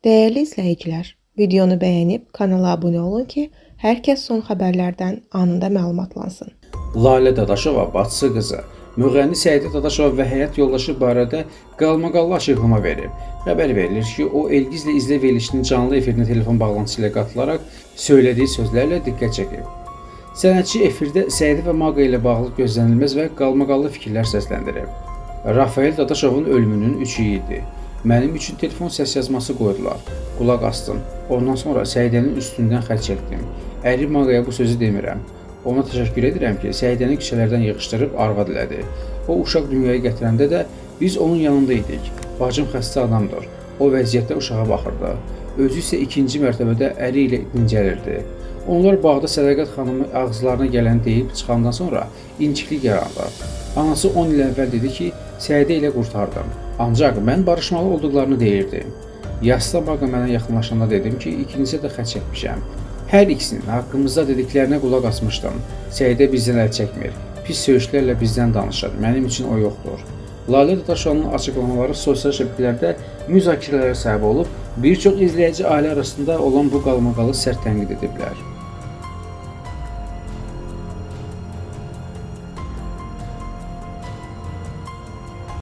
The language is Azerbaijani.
Dəyərli izləyicilər, videonu bəyənib kanala abunə olun ki, hər kəs son xəbərlərdən anında məlumatlansın. Lalə Dadaşova bacısı qızı, müğənni Səidə Dadaşova və həyat yoldaşı barədə qalmaqallı açıqlama verib. Xəbər verilir ki, o Elgizlə İzlə verilişinin canlı efirinə telefon bağlantısı ilə qatılaraq söylədiyi sözlərlə diqqət çəkib. Sənətçi efirdə Səidə və Maqa ilə bağlı gözlənilməz və qalmaqallı fikirlər səsləndirib. Rafael Dadaşovun ölümünün 3 ili idi. Mənim üçün telefon səs yazması qoydular. Qulaq asdım. Ondan sonra Səidənin üstündən xətt çəkdim. Əri Maqaya bu sözü demirəm. Ona təşəkkür edirəm ki, Səidəni küçələrdən yığışdırıb arvad elədi. O uşaq dünyaya gətirəndə də biz onun yanında idik. Bacım xəstə adamdır. O vəziyyətdə uşağa baxırdı. Özü isə ikinci mərtəbədə əri ilə dincəlirdi. Onlar bağda Sədaqət xanımı ağızlarına gələni deyib çıxandan sonra inciklik yarandı. Anası 10 il əvvəl dedi ki, Səidə ilə qurtardım. Ancaq mən barışmalı olduqlarını deyirdim. Yasda Maqa mənə yaxınlaşanda dedim ki, ikinizə də xətt çəkmişəm. Hər ikisinin haqqımızda dediklərinə qulaq asmışdım. Səidə bizdən əl çəkmir. Pis söyüşlərlə bizdən danışır. Mənim üçün o yoxdur. Lalə Dadaşovanın açıqlamaları sosial şəbəkələrdə müzakirələrə səbəb olub, bir çox izləyici ailə arasında olan bu qalmaqalı sərt tənqid ediblər.